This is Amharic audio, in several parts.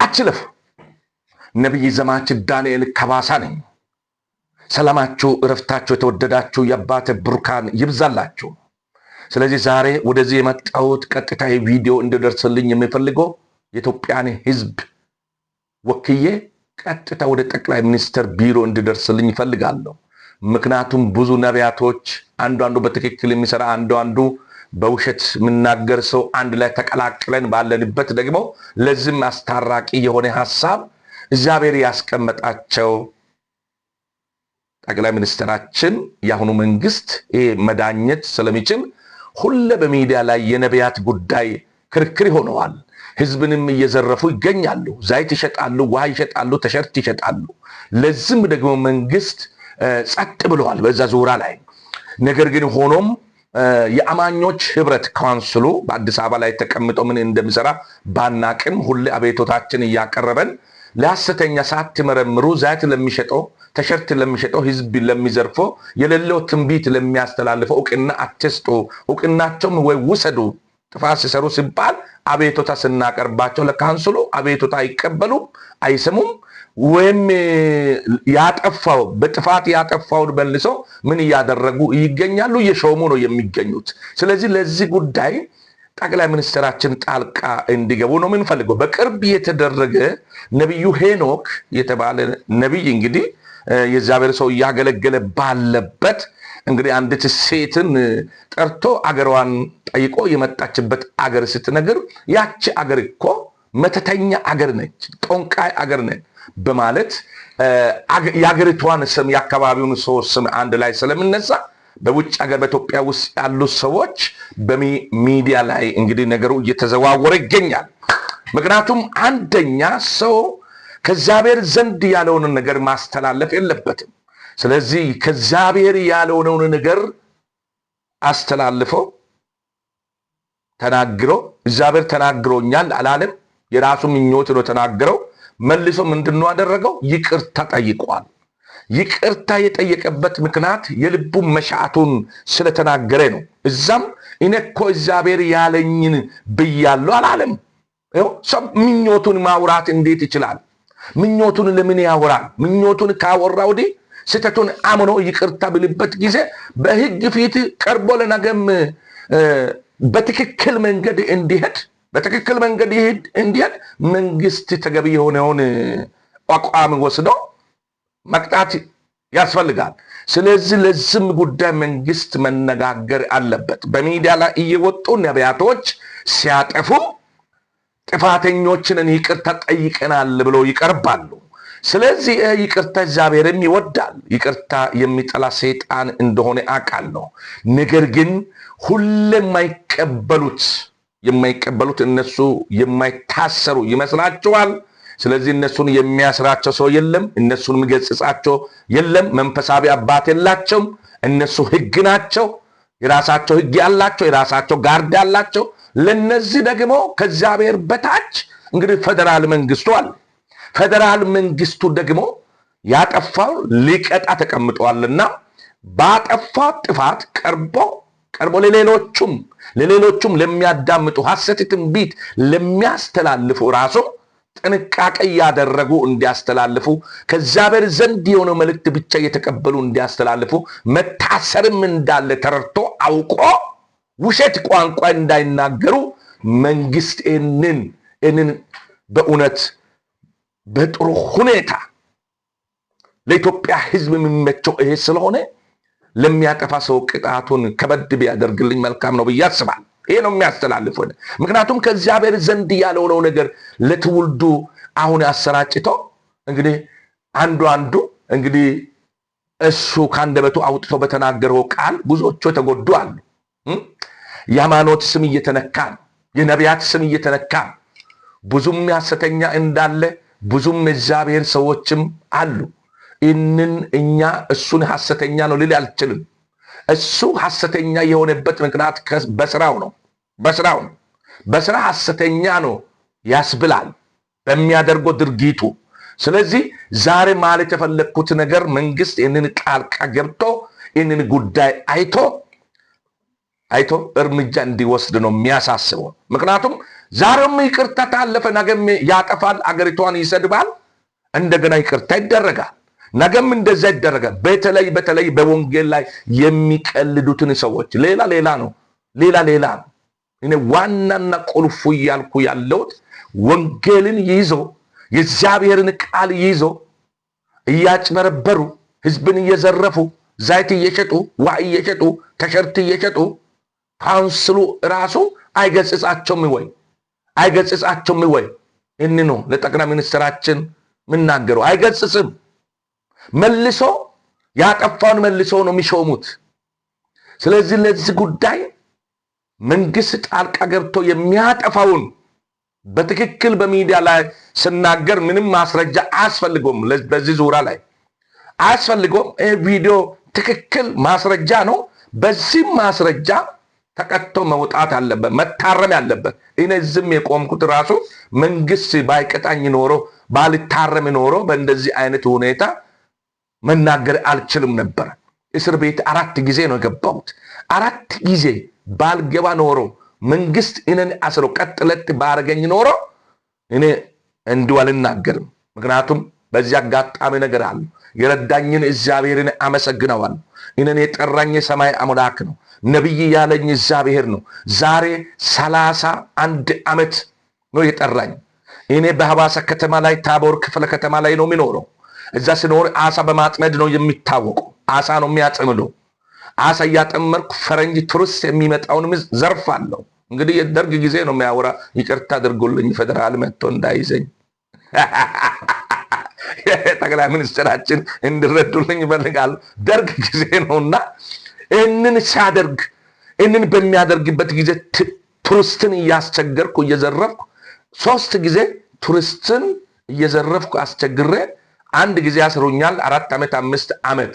አትለፉ። ነቢይ ዘማች ዳንኤል ከባሳ ነኝ። ሰላማችሁ፣ እረፍታችሁ የተወደዳችሁ የአባተ ብሩካን ይብዛላችሁ። ስለዚህ ዛሬ ወደዚህ የመጣሁት ቀጥታ ቪዲዮ እንዲደርስልኝ የሚፈልገው የኢትዮጵያን ሕዝብ ወክዬ ቀጥታ ወደ ጠቅላይ ሚኒስትር ቢሮ እንዲደርስልኝ ይፈልጋለሁ። ምክንያቱም ብዙ ነቢያቶች አንዱ አንዱ በትክክል የሚሰራ፣ አንዱ አንዱ በውሸት የሚናገር ሰው አንድ ላይ ተቀላቅለን ባለንበት ደግሞ ለዚህም አስታራቂ የሆነ ሀሳብ እግዚአብሔር ያስቀመጣቸው ጠቅላይ ሚኒስትራችን የአሁኑ መንግስት ይሄ መዳኘት ስለሚችል ሁለ በሚዲያ ላይ የነቢያት ጉዳይ ክርክር ይሆነዋል። ህዝብንም እየዘረፉ ይገኛሉ። ዘይት ይሸጣሉ፣ ውሃ ይሸጣሉ፣ ተሸርት ይሸጣሉ። ለዚህም ደግሞ መንግስት ጸጥ ብለዋል በዛ ዙሪያ ላይ። ነገር ግን ሆኖም የአማኞች ህብረት ካውንስሉ በአዲስ አበባ ላይ ተቀምጦ ምን እንደሚሰራ ባናቅም ሁሌ አቤቶታችን እያቀረበን ለሐሰተኛ ሳትመረምሩ ዘይት ለሚሸጠው፣ ተሸርት ለሚሸጠው፣ ህዝብ ለሚዘርፈው፣ የሌለው ትንቢት ለሚያስተላልፈው እውቅና አትስጡ፣ እውቅናቸውም ወይ ውሰዱ ጥፋት ሲሰሩ ሲባል አቤቶታ ስናቀርባቸው ለካውንስሉ አቤቶታ አይቀበሉም፣ አይሰሙም። ወይም ያጠፋው በጥፋት ያጠፋውን መልሶ ምን እያደረጉ ይገኛሉ? እየሾሙ ነው የሚገኙት። ስለዚህ ለዚህ ጉዳይ ጠቅላይ ሚኒስትራችን ጣልቃ እንዲገቡ ነው የምንፈልገው። በቅርብ የተደረገ ነቢዩ ሄኖክ የተባለ ነቢይ እንግዲህ የእግዚአብሔር ሰው እያገለገለ ባለበት እንግዲህ አንዲት ሴትን ጠርቶ አገሯን ጠይቆ የመጣችበት አገር ስትነግር ያቺ አገር እኮ መተተኛ አገር ነች፣ ጠንቋይ አገር ነች በማለት የአገሪቷን ስም የአካባቢውን ሰው ስም አንድ ላይ ስለሚነሳ በውጭ ሀገር በኢትዮጵያ ውስጥ ያሉ ሰዎች በሚዲያ ላይ እንግዲህ ነገሩ እየተዘዋወረ ይገኛል። ምክንያቱም አንደኛ ሰው ከእግዚአብሔር ዘንድ ያለውን ነገር ማስተላለፍ የለበትም። ስለዚህ ከእግዚአብሔር ያልሆነውን ነገር አስተላልፎ ተናግሮ እግዚአብሔር ተናግሮኛል አላለም። የራሱ ምኞት ነው ተናግረው። መልሶ ምንድነው ያደረገው? ይቅርታ ጠይቋል። ይቅርታ የጠየቀበት ምክንያት የልቡ መሻቱን ስለተናገረ ነው። እዛም እኔ እኮ እግዚአብሔር ያለኝን ብያለሁ አላለም። ሰው ምኞቱን ማውራት እንዴት ይችላል? ምኞቱን ለምን ያወራል? ምኞቱን ካወራ ወዲህ ስህተቱን አምኖ ይቅርታ ብልበት ጊዜ በሕግ ፊት ቀርቦ ለነገም በትክክል መንገድ እንዲሄድ በትክክል መንገድ እንዲሄድ መንግስት ተገቢ የሆነውን አቋም ወስዶ መቅጣት ያስፈልጋል። ስለዚህ ለዚህም ጉዳይ መንግስት መነጋገር አለበት። በሚዲያ ላይ እየወጡ ነቢያቶች ሲያጠፉ ጥፋተኞችንን ይቅርታ ጠይቀናል ብለው ይቀርባሉ። ስለዚህ ይቅርታ እግዚአብሔርም ይወዳል። ይቅርታ የሚጠላ ሰይጣን እንደሆነ አውቃለሁ። ነገር ግን ሁሌ የማይቀበሉት እነሱ የማይታሰሩ ይመስላችኋል። ስለዚህ እነሱን የሚያስራቸው ሰው የለም። እነሱን የሚገስጻቸው የለም። መንፈሳዊ አባት የላቸውም። እነሱ ህግ ናቸው። የራሳቸው ህግ ያላቸው፣ የራሳቸው ጋርድ ያላቸው። ለነዚህ ደግሞ ከእግዚአብሔር በታች እንግዲህ ፌደራል መንግስቱ አለ። ፌደራል መንግስቱ ደግሞ ያጠፋው ሊቀጣ ተቀምጧልና ባጠፋው ጥፋት ቀርቦ ቀርቦ ለሌሎቹም ለሚያዳምጡ ሐሰት ትንቢት ለሚያስተላልፉ ራሱ ጥንቃቄ እያደረጉ እንዲያስተላልፉ፣ ከእግዚአብሔር ዘንድ የሆነው መልእክት ብቻ እየተቀበሉ እንዲያስተላልፉ፣ መታሰርም እንዳለ ተረድቶ አውቆ ውሸት ቋንቋ እንዳይናገሩ መንግስት ይህንን በእውነት በጥሩ ሁኔታ ለኢትዮጵያ ሕዝብ የሚመቸው ይሄ ስለሆነ ለሚያጠፋ ሰው ቅጣቱን ከበድ ቢያደርግልኝ መልካም ነው ብዬ አስባለሁ። ይሄ ነው የሚያስተላልፈው። ምክንያቱም ከእግዚአብሔር ዘንድ ያልሆነው ነገር ለትውልዱ አሁን አሰራጭቶ እንግዲህ አንዱ አንዱ እንግዲህ እሱ ከአንደበቱ አውጥቶ በተናገረው ቃል ብዙዎቹ የተጎዱ አሉ። የሃይማኖት ስም እየተነካ ነው። የነቢያት ስም እየተነካ ነው። ብዙም ሐሰተኛ እንዳለ ብዙም የእግዚአብሔር ሰዎችም አሉ። ይህንን እኛ እሱን ሐሰተኛ ነው ልል አልችልም። እሱ ሐሰተኛ የሆነበት ምክንያት በስራው ነው። በስራው ነው። በስራ ሐሰተኛ ነው ያስብላል በሚያደርገው ድርጊቱ። ስለዚህ ዛሬ ማለት የፈለግኩት ነገር መንግስት ይህንን ጣልቃ ገብቶ ይህንን ጉዳይ አይቶ አይቶ እርምጃ እንዲወስድ ነው የሚያሳስበው። ምክንያቱም ዛሬም ይቅርታ ታለፈ፣ ነገም ያጠፋል፣ አገሪቷን ይሰድባል፣ እንደገና ይቅርታ ይደረጋል፣ ነገም እንደዛ ይደረጋል። በተለይ በተለይ በወንጌል ላይ የሚቀልዱትን ሰዎች ሌላ ሌላ ነው፣ ሌላ ሌላ ነው። እኔ ዋናና ቁልፉ እያልኩ ያለሁት ወንጌልን ይዞ፣ የእግዚአብሔርን ቃል ይዞ እያጭበረበሩ፣ ህዝብን እየዘረፉ፣ ዘይት እየሸጡ፣ ውሃ እየሸጡ፣ ቲሸርት እየሸጡ council ኡ ራሱ አይገስጻቸውም ወይ? አይገስጻቸውም ወይ? እን ነው ለጠቅላይ ሚኒስትራችን የምናገረው። አይገስጽም። መልሶ ያጠፋውን መልሶ ነው የሚሾሙት። ስለዚህ ለዚህ ጉዳይ መንግስት ጣልቃ ገብቶ የሚያጠፋውን በትክክል በሚዲያ ላይ ስናገር ምንም ማስረጃ አያስፈልገውም። በዚህ ዙሪያ ላይ አያስፈልገውም። ይህ ቪዲዮ ትክክል ማስረጃ ነው። በዚህም ማስረጃ ተቀጥቶ መውጣት አለበት፣ መታረም ያለበት። እኔ ዝም የቆምኩት ራሱ መንግስት ባይቀጣኝ ኖሮ፣ ባልታረም ኖሮ በእንደዚህ አይነት ሁኔታ መናገር አልችልም ነበር። እስር ቤት 4 ጊዜ ነው የገባሁት። 4 ጊዜ ባልገባ ኖሮ፣ መንግስት እኔን አስሮ ቀጥ ለጥ ባረገኝ ኖሮ እኔ እንዲሁ አልናገርም። ምክንያቱም በዚህ አጋጣሚ ነገር አለ። የረዳኝን እግዚአብሔርን አመሰግነዋለሁ። እኔን የጠራኝ የሰማይ አምላክ ነው። ነቢይ ያለኝ እግዚአብሔር ነው። ዛሬ 31 ዓመት ነው የጠራኝ። እኔ በሐዋሳ ከተማ ላይ ታቦር ክፍለ ከተማ ላይ ነው የሚኖረው። እዛ ስኖር አሳ በማጥመድ ነው የሚታወቀው። አሳ ነው የሚያጠምደው። አሳ እያጠመርኩ ፈረንጅ ቱሪስት የሚመጣውን ዘርፋለሁ። እንግዲህ የደርግ ጊዜ ነው የሚያወራ። ይቅርታ አድርጎልኝ ፌደራል መጥቶ እንዳይዘኝ፣ ጠቅላይ ሚኒስትራችን እንዲረዱልኝ ይፈልጋሉ። ደርግ ጊዜ ነውና ይህንን ሲያደርግ፣ ይህንን በሚያደርግበት ጊዜ ቱሪስትን እያስቸገርኩ እየዘረፍኩ፣ ሶስት ጊዜ ቱሪስትን እየዘረፍኩ አስቸግሬ አንድ ጊዜ አስሮኛል። 4 ዓመት 5 ዓመት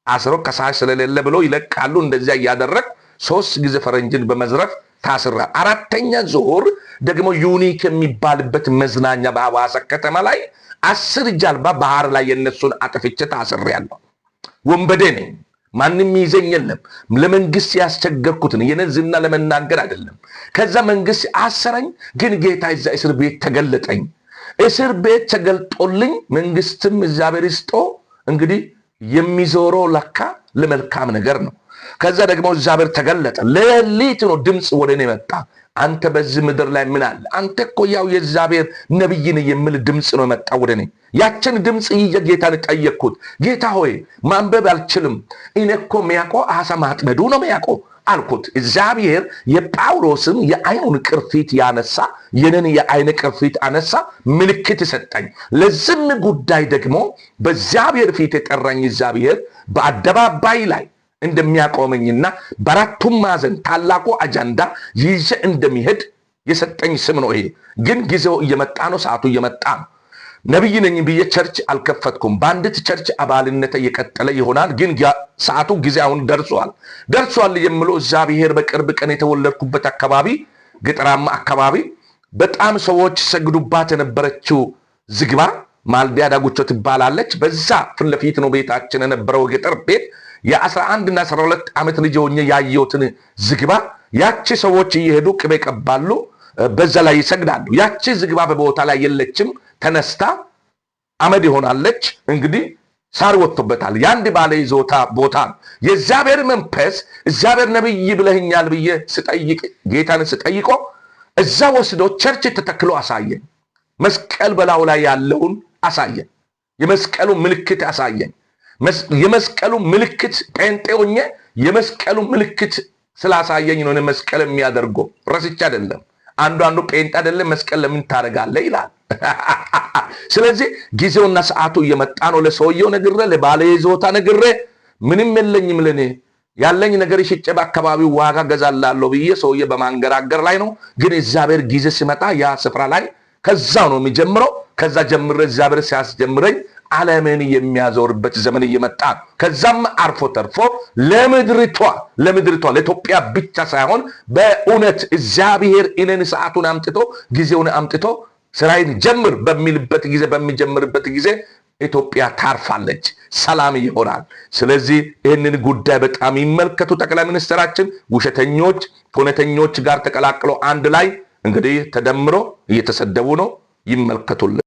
አስሮ ከሳሽ ስለሌለ ብሎ ይለቃሉ። እንደዚያ እያደረግ ሶስት ጊዜ ፈረንጅን በመዝረፍ ታስራ፣ አራተኛ ዙር ደግሞ ዩኒክ የሚባልበት መዝናኛ በሐዋሳ ከተማ ላይ 10 ጀልባ ባህር ላይ የነሱን አጥፍቼ ታስሬያለሁ። ወንበዴ ነኝ። ማንም ይዘኝ የለም። ለመንግስት ያስቸገርኩትን የኔን ዝና ለመናገር አይደለም። ከዛ መንግስት አሰረኝ። ግን ጌታ እዛ እስር ቤት ተገለጠኝ። እስር ቤት ተገልጦልኝ መንግስትም እግዚአብሔር ይስጦ እንግዲህ የሚዞረው ለካ ለመልካም ነገር ነው። ከዛ ደግሞ እግዚአብሔር ተገለጠ። ሌሊት ነው ድምፅ ወደ እኔ መጣ። አንተ በዚህ ምድር ላይ ምን አለ? አንተ እኮ ያው የእግዚአብሔር ነቢይ ነህ የሚል ድምፅ ነው የመጣ ወደ እኔ። ያችን ድምፅ ይዤ ጌታን ጠየቅኩት። ጌታ ሆይ፣ ማንበብ አልችልም። እኔ እኮ የሚያውቀው አሳ ማጥመዱ ነው የሚያውቀው አልኩት። እግዚአብሔር የጳውሎስን የአይኑን ቅርፊት ያነሳ የኔን የአይን ቅርፊት አነሳ፣ ምልክት ሰጠኝ። ለዚህም ጉዳይ ደግሞ በእግዚአብሔር ፊት የጠራኝ እግዚአብሔር በአደባባይ ላይ እንደሚያቆመኝና በአራቱም ማዕዘን ታላቁ አጀንዳ ይዤ እንደሚሄድ የሰጠኝ ስም ነው። ይሄ ግን ጊዜው እየመጣ ነው፣ ሰዓቱ እየመጣ ነው። ነቢይ ነኝ ብዬ church አልከፈትኩም። በአንዲት church አባልነት እየቀጠለ ይሆናል። ግን ሰዓቱ ጊዜ አሁን ደርሷል። ደርሷል የምለው እግዚአብሔር በቅርብ ቀን የተወለድኩበት አካባቢ፣ ገጠራማ አካባቢ፣ በጣም ሰዎች ሰግዱባት የነበረችው ዝግባ ማልዲያ ዳጉቾ ትባላለች። በዛ ፊት ለፊት ነው ቤታችን የነበረው ገጠር ቤት። የ11 እና 12 ዓመት ልጅ ሆኜ ያየሁትን ዝግባ፣ ያቺ ሰዎች እየሄዱ ቅቤ ይቀባሉ፣ በዛ ላይ ይሰግዳሉ። ያቺ ዝግባ በቦታ ላይ የለችም፣ ተነስታ አመድ ይሆናለች። እንግዲህ ሳር ወጥቶበታል። የአንድ ባለ ይዞታ ቦታ ነው። የእግዚአብሔር መንፈስ እግዚአብሔር ነብይ ብለህኛል ብዬ ስጠይቅ፣ ጌታን ስጠይቆ እዛ ወስዶ church ተተክሎ አሳየኝ። መስቀል በላዩ ላይ ያለውን አሳየኝ። የመስቀሉ ምልክት አሳየኝ። የመስቀሉ ምልክት ጴንጤ ሆኜ የመስቀሉ ምልክት ስላሳየኝ ነው መስቀል የሚያደርገው። ረስቼ አይደለም። አንዱ አንዱ ጴንጤ አይደለም መስቀል ለምን ታደርጋለህ ይላል። ስለዚህ ጊዜውና ሰዓቱ እየመጣ ነው። ለሰውየው ነግሬ፣ ለባለ ይዞታ ነግሬ፣ ምንም የለኝም ለኔ ያለኝ ነገር ሽጬ በአካባቢው ዋጋ ገዛላለሁ ብዬ ሰውዬ በማንገራገር ላይ ነው። ግን እግዚአብሔር ጊዜ ሲመጣ ያ ስፍራ ላይ ከዛው ነው የሚጀምረው። ከዛ ጀምሬ እግዚአብሔር ሲያስጀምረኝ ዓለምን የሚያዞርበት ዘመን እየመጣ ነው። ከዛም አርፎ ተርፎ ለምድሪቷ ለኢትዮጵያ ብቻ ሳይሆን በእውነት እግዚአብሔር እኔን ሰዓቱን አምጥቶ ጊዜውን አምጥቶ ስራዬን ጀምር በሚልበት ጊዜ፣ በሚጀምርበት ጊዜ ኢትዮጵያ ታርፋለች፣ ሰላም ይሆናል። ስለዚህ ይህንን ጉዳይ በጣም ይመልከቱ ጠቅላይ ሚኒስትራችን። ውሸተኞች ከእውነተኞች ጋር ተቀላቅለው አንድ ላይ እንግዲህ ተደምሮ እየተሰደቡ ነው። ይመልከቱልን።